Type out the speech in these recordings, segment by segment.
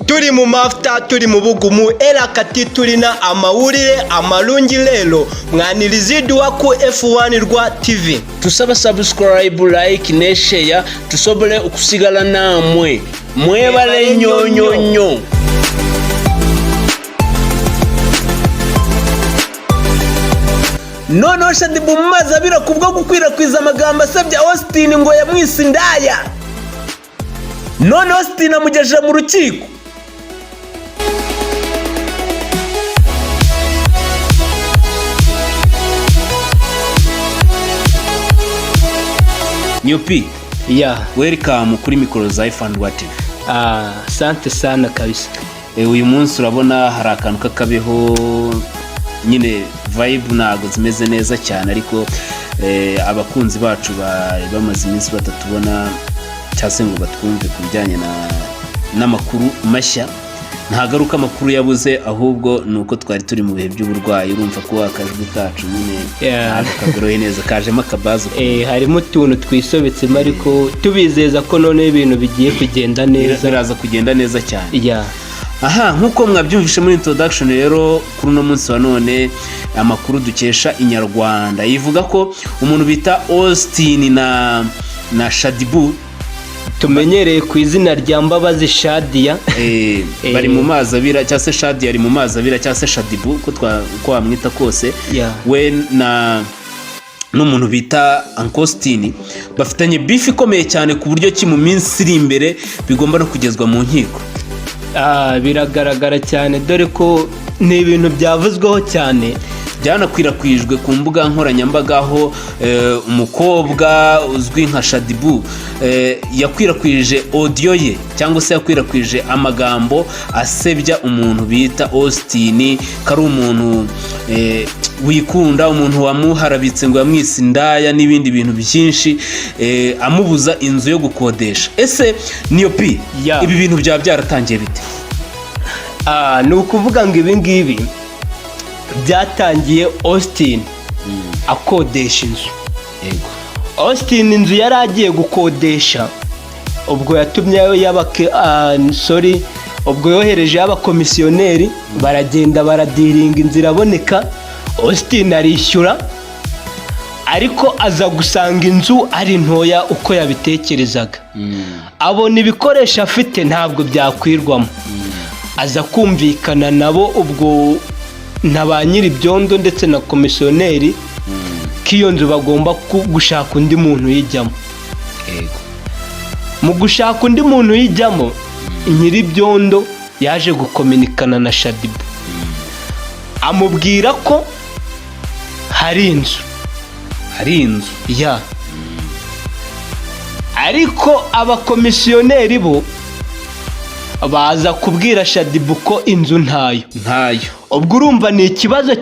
Turi mu mafuta, turi mu bugumu, era kati tulina amawulire amalungi. Leero mwaniriziddwa ku F1 rwa TV. Tusaba subscribe, like ne share, tusobole okusigala nammwe. Mwebale nnyo nnyo nnyo. Noneho Shaddyboo mu mazi abira kubwo gukwirakwiza amagambo asebya Austin ngo yamwise indaya. None Austin amugejeje mu rukiko. Nyopi, welcome kuri mikoro za F1 TV. Ah, asante sana kabisa. Uyu munsi urabona hari akantu k'akabeho nyine, vibe ntabwo zimeze neza cyane, ariko abakunzi bacu bari bamaze iminsi batatubona cyangwa se ngo batwumve ku bijyanye n'amakuru mashya. Ntagaruka amakuru yabuze, ahubwo ni uko twari turi mu bihe by'uburwayi. Urumva ko akajwi kacu nyine ntabwo kagoroye neza, kajemo akabazo. Harimo utuntu twisobetsemo, ariko tubizeza ko noneho ibintu bigiye kugenda neza. Biraza kugenda neza cyane. Aha, nk'uko mwabyumvishe muri introduction rero, kuri uno munsi wa none amakuru dukesha Inyarwanda ivuga ko umuntu bita Austin na Shaddyboo, tumenyereye ku izina rya Mbabazi Shadia, bari mu mazi abira, cyangwa se Shadia ari mu mazi abira, cyangwa se Shaddyboo, uko wamwita kose, we na n'umuntu bita Uncle Austin bafitanye beef ikomeye cyane, ku buryo ki mu minsi iri imbere bigomba no kugezwa mu nkiko. Ah, biragaragara cyane, dore ko ni ibintu byavuzweho cyane. Byanakwirakwijwe ku mbuga nkoranyambaga, aho umukobwa uzwi nka Shaddyboo yakwirakwije audio ye, cyangwa se yakwirakwije amagambo asebya umuntu bita Austin, ko ari umuntu wikunda, umuntu wamuharabitse ngo yamwise indaya n'ibindi bintu byinshi, amubuza inzu yo gukodesha. Ese niyo pi ibi bintu byaba byaratangiye bite? Ah, ni ukuvuga ngo ibi ngibi byatangiye Austin akodesha inzu. Austin inzu yari agiye gukodesha, ubwo yatumye yabake, sorry, ubwo yohereje abakomisiyoneri, baragenda baradiringa, inzu iraboneka, Austin arishyura, ariko aza gusanga inzu ari ntoya uko yabitekerezaga, abona ibikoresho afite ntabwo byakwirwamo, aza kumvikana nabo ubwo na ba nyir'ibyondo ndetse na komisiyoneri ko iyo nzu bagomba gushaka undi muntu uyijyamo. Mu gushaka undi muntu uyijyamo, nyir'ibyondo yaje gukominikana na Shaddyboo, amubwira ko hari inzu. Hari inzu. Ya, ariko abakomisiyoneri bo baza kubwira Shaddyboo ko inzu ntayo. Ntayo. Ubwo urumva ni ikibazo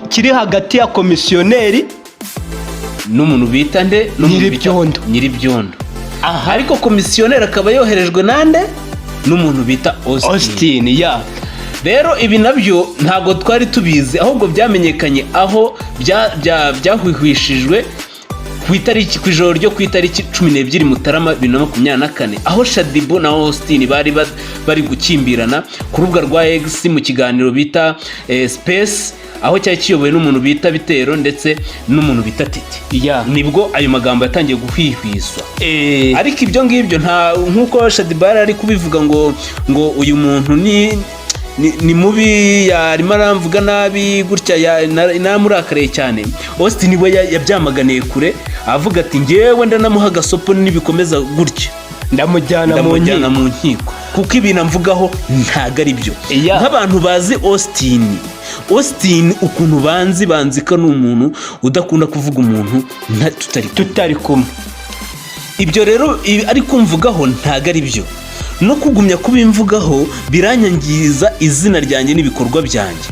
kiri hagati ya komisiyoneri n'umuntu bita nde? N'umuntu bita Nyir'ibyondo. Nyir'ibyondo. Ariko komisiyoneri akaba yoherejwe nande? N'umuntu bita Austin. Austin, ya. Rero ibi nabyo ntabwo twari tubizi, ahubwo byamenyekanye aho byahwihwishijwe ku itariki, ku ijoro ryo ku itariki 12 Mutarama 2024, aho Shaddyboo na Austin bari bari gukimbirana ku rubuga rwa X mu kiganiro bita Space, aho cyari kiyobowe n'umuntu bita Bitero ndetse n'umuntu bita Titi. Nibwo ayo magambo yatangiye guhwihwiswa. Ariko ibyo ngibyo nta nk'uko Shaddyboo yari ari kubivuga ngo uyu muntu ni mubi, yarimo aramvuga nabi gutya, namurakariye cyane. Austin we yabyamaganiye kure, avuga ati: "Ngewe ndanamuha agasopo nibikomeza gutya." Ndamujyana mu Ndamujyana nkiko. mu nkiko, kuko ibintu amvugaho ntabwo ari byo. Nk'abantu bazi Austin, Austin ukuntu banzi ko ni umuntu udakunda kuvuga umuntu tutari kumwe. Tutari kumwe. Ibyo rero ari kumvugaho ntabwo ari byo, no kugumya kubimvugaho biranyangiza izina ryanjye n'ibikorwa byanjye.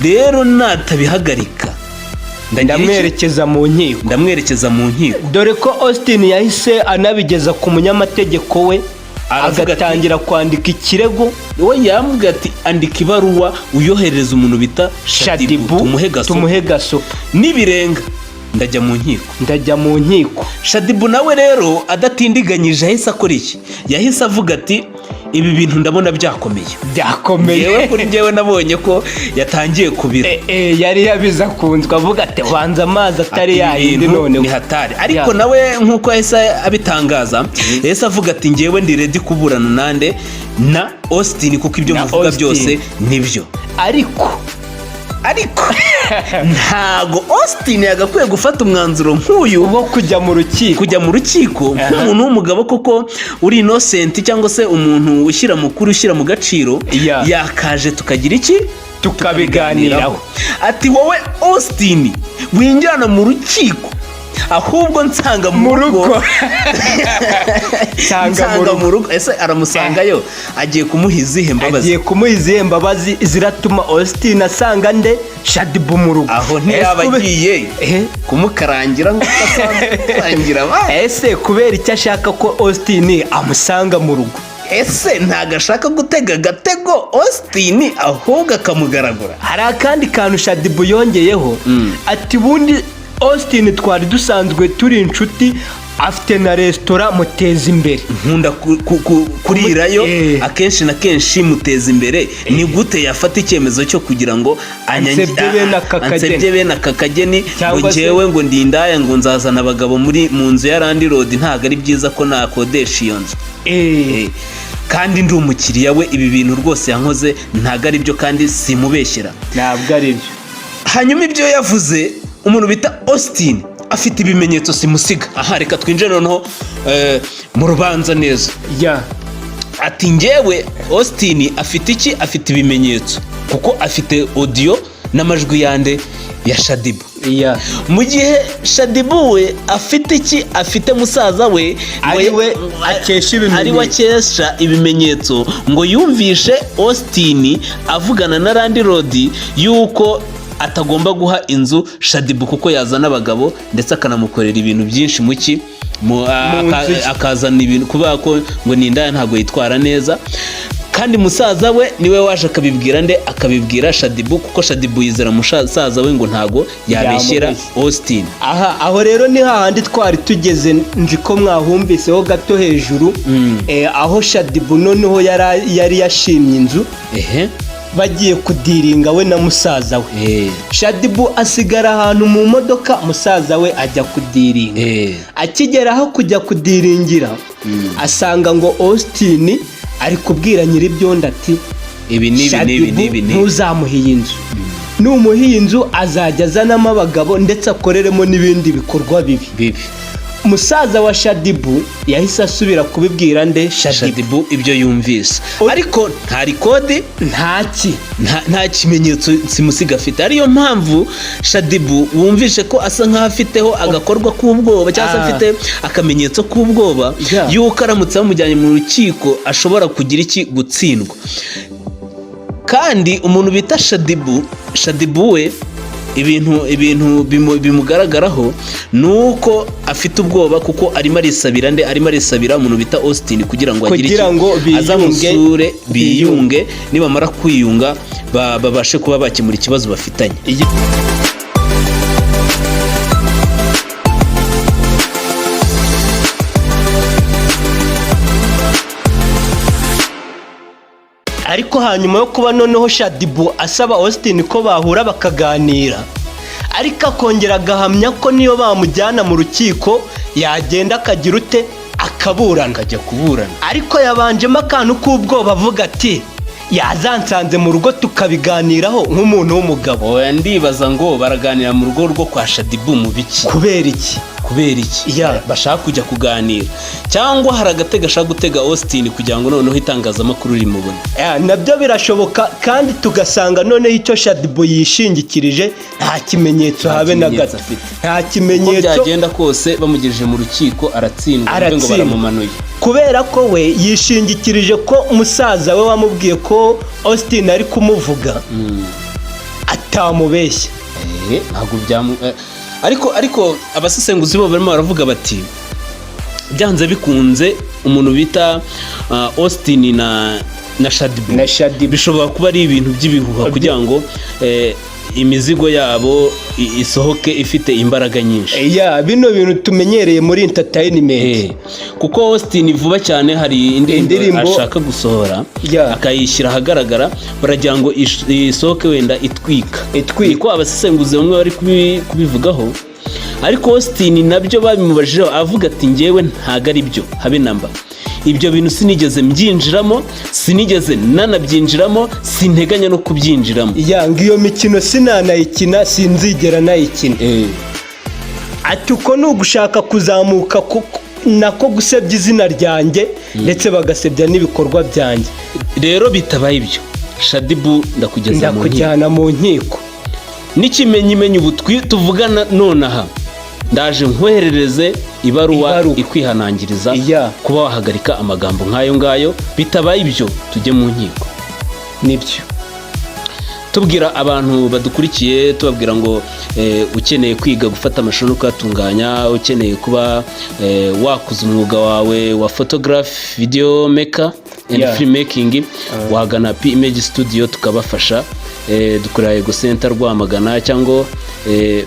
Rero natabihagarika ndagira iki? Ndamwerekeza mu nkiko. Ndamwerekeza mu nkiko. Dore ko Austin yahise anabigeza ku munyamategeko we, Aravuga ati- agatangira kwandika ikirego. We yambwiye ati: "Andika ibaruwa uyoherereza umuntu bita Shaddyboo, Shaddyboo, tumuhe gasopo." Tumuhe gasopo. Nibirenga ndajya mu nkiko. Ndajya mu nkiko. Shaddyboo nawe rero adatindiganyije yahise akora iki? Yahise avuga ati Ibi bintu ndabona byakomeye. Byakomeye. Yewe, kuri njyewe nabonye ko yatangiye kubira. Yari yabize akunzwe, avuga ati: "Banza amazi atari Ati, yayindi." ibintu Noneho ni hatari, ariko nawe nk'uko yahise abitangaza, yahise avuga ati: "Njyewe ndi ready kuburana nande? Na Austin, kuko ibyo Na muvuga Austin. byose nibyo." Ariko Ariko ntago Austin yagakwiye gufata umwanzuro nk'uyu wo kujya mu rukiko. Kujya mu rukiko nk'umuntu w'umugabo koko uri innocent, cyangwa se umuntu ushyira mu kuri, ushyira mu gaciro, yakaje tukagira iki? Tukabiganiraho. Ati: "Wowe Austin winjirana mu rukiko, ahubwo nsanga mu Mu rugo." rugo. Nsanga mu Nsanga rugo. mu rugo. Ese aramusangayo agiye kumuha izihe mbabazi? Agiye kumuha izihe mbabazi ziratuma Austin asanga nde? Shaddyboo mu rugo. Aho ntiyaba Ese agiye kumukarangira nk'uko asanzwe akarangira abandi? Ese kubera icyo ashaka ko Austin amusanga mu rugo? Ese ntabwo ashaka gutega agatego Austin, ahubwo akamugaragura? Hari akandi kantu Shaddyboo yongeyeho, ati: "Ubundi Austin twari dusanzwe turi inshuti, afite na resitora muteza imbere." Nkunda kurirayo akenshi na kenshi, muteza imbere. Ni gute yafata icyemezo cyo kugira ngo Ansebye bene aka kageni. Ansebye bene aka kageni ngo Cyangwa se- njyewe ngo ndi indaya, ngo nzazana abagabo muri mu nzu ya landlord, ntabwo ari byiza ko nakodesha iyo nzu. Kandi ndi umukiriya we. Ibi bintu rwose yankoze ntabwo ari byo, kandi simubeshyera. Ntabwo ari byo. Hanyuma ibyo yavuze, umuntu bita Austin afite ibimenyetso simusiga. Aha reka twinjire noneho mu rubanza neza. Ati: "Njyewe Austin afite iki? Afite ibimenyetso, kuko afite audio n'amajwi yande? Ya Shaddyboo." Mu gihe Shaddyboo we afite iki? Afite musaza we. Ari we akesha ibimenyetso. Ari we akesha ibimenyetso, ngo yumvishe Austin avugana na landlord yuko atagomba guha inzu Shaddyboo, kuko yazana abagabo ndetse akanamukorera ibintu byinshi mu ki Mu nzu ye. Akazana ibintu kubera ko ngo ni indaya, ntabwo yitwara neza. Kandi musaza we niwe waje akabibwira nde? Akabibwira Shaddyboo, kuko Shaddyboo yizera musaza we ngo ntago yabeshyera Yamubeshya. Austin. Aha aho rero ni hahandi twari tugeze, nzi ko mwahumviseho gato hejuru, aho Shaddyboo noneho yari yashimye inzu, bagiye kudealinga we na musaza we. Shaddyboo asigara ahantu mu modoka, musaza we ajya kudealinga. Akigera aho kujya kudealingira, asanga ngo Austin ari kubwira nyir'ibyondo ati: Ibi n'ibi n'ibi "Shaddyboo n'ibi n'ibi. ntuzamuhe iyi nzu, numuha iyi nzu azajya azanamo abagabo ndetse akoreremo n'ibindi bikorwa bibi." Bibi. Musaza wa Shaddyboo yahise asubira kubibwira nde? Shaddyboo. Shaddyboo ibyo yumvise, ariko nta record. Ntaki. Nta kimenyetso simusiga afite, ariyo mpamvu Shaddyboo wumvishe ko asa nkaho afiteho agakorwa k'ubwoba, cyangwa se afite akamenyetso k'ubwoba yuko aramutse bamujyanye mu rukiko ashobora kugira iki? Gutsindwa. Kandi umuntu bita Shaddyboo, Shaddyboo we ibintu bimugaragaraho ni uko afite ubwoba, kuko arimo arisabira nde? Arimo arisabira umuntu bita Austin kugira ngo agire Kugira iki? ngo biyunge. Azamusure biyunge, nibamara kwiyunga babashe kuba bakemura ikibazo bafitanye. Ariko hanyuma yo kuba noneho Shaddyboo asaba Austin ko bahura bakaganira, ariko akongera agahamya ko niyo bamujyana mu rukiko yagenda akagira ute? Akaburana. Akajya kuburana. Ariko yabanjemo akantu k'ubwoba, avuga ati: "Yazansanze mu rugo tukabiganiraho nk'umuntu w'umugabo." Oya, ndibaza ngo baraganira mu rugo rwo kwa Shaddyboo mu biki? Kubera iki? Kubera iki bashaka kujya kuganira? Cyangwa hari agatego ashaka gutega Austin kugira ngo noneho itangazamakuru rimubone? Nabyo birashoboka, kandi tugasanga noneho icyo Shaddyboo yishingikirije nta kimenyetso Nta habe na kimenyetso gato. afite. Nta Uko kimenyetso. byagenda kose, bamugejeje mu rukiko aratsindwa, bivuge ngo Aratsindwa. baramumanuye. Kubera ko we yishingikirije ko musaza we wamubwiye ko Austin ari kumuvuga atamubeshya. Ntabwo byamu ariko abasesenguzi bo barimo baravuga bati byanze bikunze umuntu bita Austin na Shaddyboo Na Shaddyboo. bishobora kuba ari ibintu by'ibihuha kugira ngo imizigo yabo isohoke ifite imbaraga nyinshi. Ya, bino bintu tumenyereye muri entertainment. Kuko Austin vuba cyane hari indirimbo Indirimbo- ashaka gusohora, akayishyira ahagaragara, baragira ngo isohoke wenda itwika. Itwika. Niko abasesenguzi bamwe bari kubivugaho, ariko Austin nabyo babimubajijeho, avuga ati: "Njyewe ntago ari byo habe namba. Ibyo bintu sinigeze mbyinjiramo, sinigeze nanabyinjiramo, sinteganya no kubyinjiramo." Ya, ngo iyo mikino sinanayikina, sinzigera nayikina. Ati uko ni ugushaka kuzamuka nako gusebya izina ryanjye, ndetse bagasebya n'ibikorwa byanjye. Rero bitabaye ibyo, Shaddyboo, ndakugeza mu nkiko. Ndakujyana mu nkiko. N'ikimenyimenyi, ubu tuvugana nonaha ndaje nkoherereze ibaruwa Ibaruwa. ikwihanangiriza kuba wahagarika amagambo nk'ayo ngayo. Bitabaye ibyo, tujye mu nkiko. Nibyo. Tubwira abantu badukurikiye, tubabwira ngo ukeneye kwiga gufata amashusho no kuyatunganya, ukeneye kuba wakuza umwuga wawe wa photography, video maker and film making, wagana P Image Studio tukabafasha. Dukorera Yego Center Rwamagana, cyangwa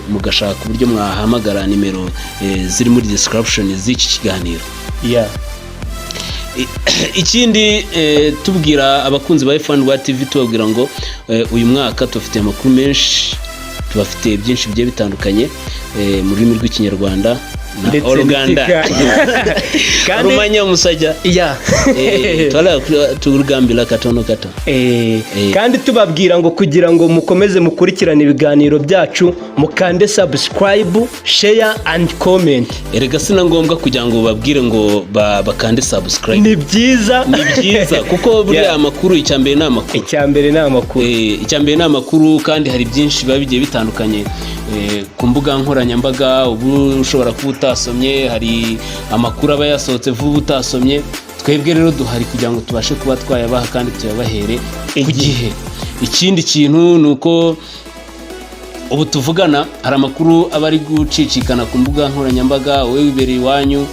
mugashaka uburyo mwahamagara nimero ziri muri description z'iki kiganiro. Ikindi, tubwira abakunzi ba F1 Rwa TV, tubabwira ngo uyu mwaka tubafitiye amakuru menshi, tubafitiye byinshi bigiye bitandukanye mu rurimi rw'Ikinyarwanda na Ndetse Oluganda. Kandi Rumanya musajja. Twala tugambira katono kato. Kandi tubabwira ngo kugira ngo mukomeze mukurikirane ibiganiro byacu, mukande subscribe, share and comment. Erega si na ngombwa kugira ngo babwire ngo bakande subscribe. Ni byiza. Ni byiza kuko buriya amakuru, icya mbere ni amakuru. Icya mbere ni amakuru. Icya mbere ni amakuru, kandi hari byinshi biba bigiye bitandukanye ku mbuga nkoranyambaga ubu ushobora kuba utasomye, hari amakuru aba yasohotse vuba utasomye. Twebwe rero duhari kugira ngo tubashe kuba twayabaha kandi tuyabahere ku Igihe. gihe. Ikindi kintu ni uko ubu tuvugana hari amakuru aba ari gucicikana ku mbuga nkoranyambaga, wowe wibereye iwanyu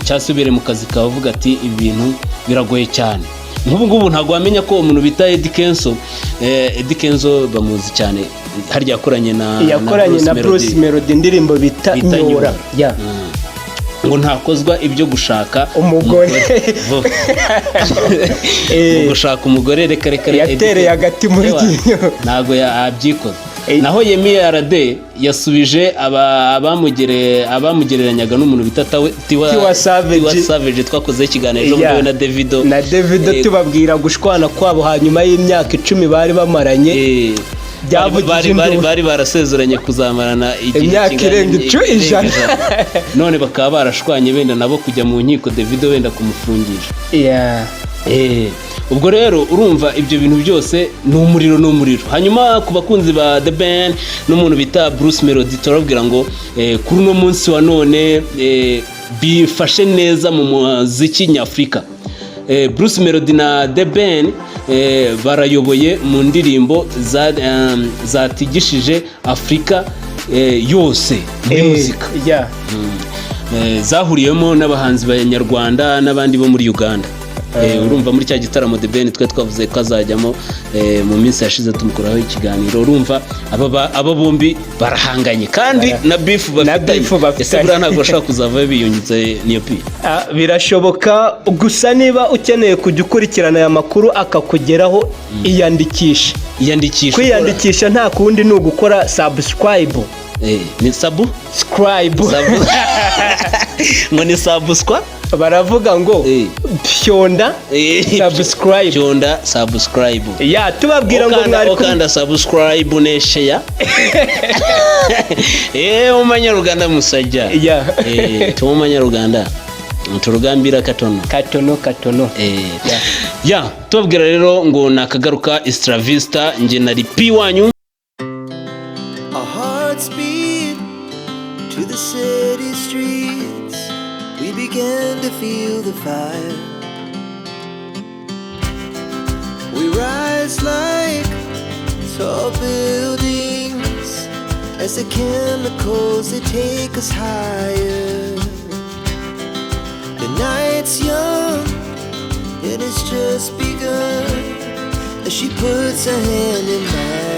cyangwa se wibereye mu kazi kawe, uvuga ati ibi bintu biragoye cyane. Nk'ubu ngubu ntabwo wamenya ko umuntu bita Eddy Kenzo, Eddy Kenzo bamuzi cyane, harya yakoranye na Yakoranye na Bruce Melody indirimbo bita Bita Nyora. Nyora. Ya. Ngo ntakozwa ibyo gushaka umugore. Vuba. Ngo gushaka umugore, reka reka reka. Yatereye agati muri Ewa, ryinyo. Ntabwo yabyikoze. Naho Yemi Alade yasubije abamugereranyaga n'umuntu bita Tiwa Tiwa Savage. Tiwa Savage, twakozeho ikiganiro ejo bundi, we na Davido. Na Davido. Tubabwira gushwana kwabo hanyuma y'imyaka 10 bari bamaranye. Byavugije bari, induru. Bari barasezeranye kuzamarana igihe Imyaka kingana irenga 100. None bakaba barashwanye, benda nabo kujya mu nkiko, Davido wenda kumufungisha. Ubwo rero urumva ibyo bintu byose ni umuriro, ni umuriro. Hanyuma ku bakunzi ba The Ben n'umuntu bita Bruce Melody, turababwira ngo kuri uno munsi wa none bifashe neza mu muziki nyafurika. Bruce Melody na The Ben barayoboye mu ndirimbo zatigishije Afurika yose muri muzika. Zahuriyemo n'abahanzi b'Abanyarwanda n'abandi bo muri Uganda. Urumva muri cya gitaramo The Ben twe twavuze ko azajyamo mu minsi yashize, tumukoraho ikiganiro. Urumva aba bombi barahanganye kandi na beef Na bafitanye. beef bafitanye. Ese buriya ntabwo bashobora kuzavayo biyungitse niyo pi? Ah, birashoboka. Gusa niba ukeneye kujya ukurikirana aya makuru akakugeraho, iyandikishe. Iyandikisha. Kwiyandikisha nta kundi, ni ugukora subscribe. Ni sabu Scribe. Sabu, ngo ni sabuswa. Baravuga ngo pyonda subscribe. Cyonda subscribe. Ya, tubabwira ngo Ukanda mwari kumwe ukanda subscribe ne share. Umanyaruganda musajja. Tumumanyaruganda turugambira katono. Katono katono. Ya, tubabwira rero ngo nakagaruka Istravista, nge nari P wanyu. Our hearts beat to the city streets. We began to feel the fire. We rise like tall buildings as the chemicals, they take us higher. The night's young and it's just begun as she puts her hand in mine.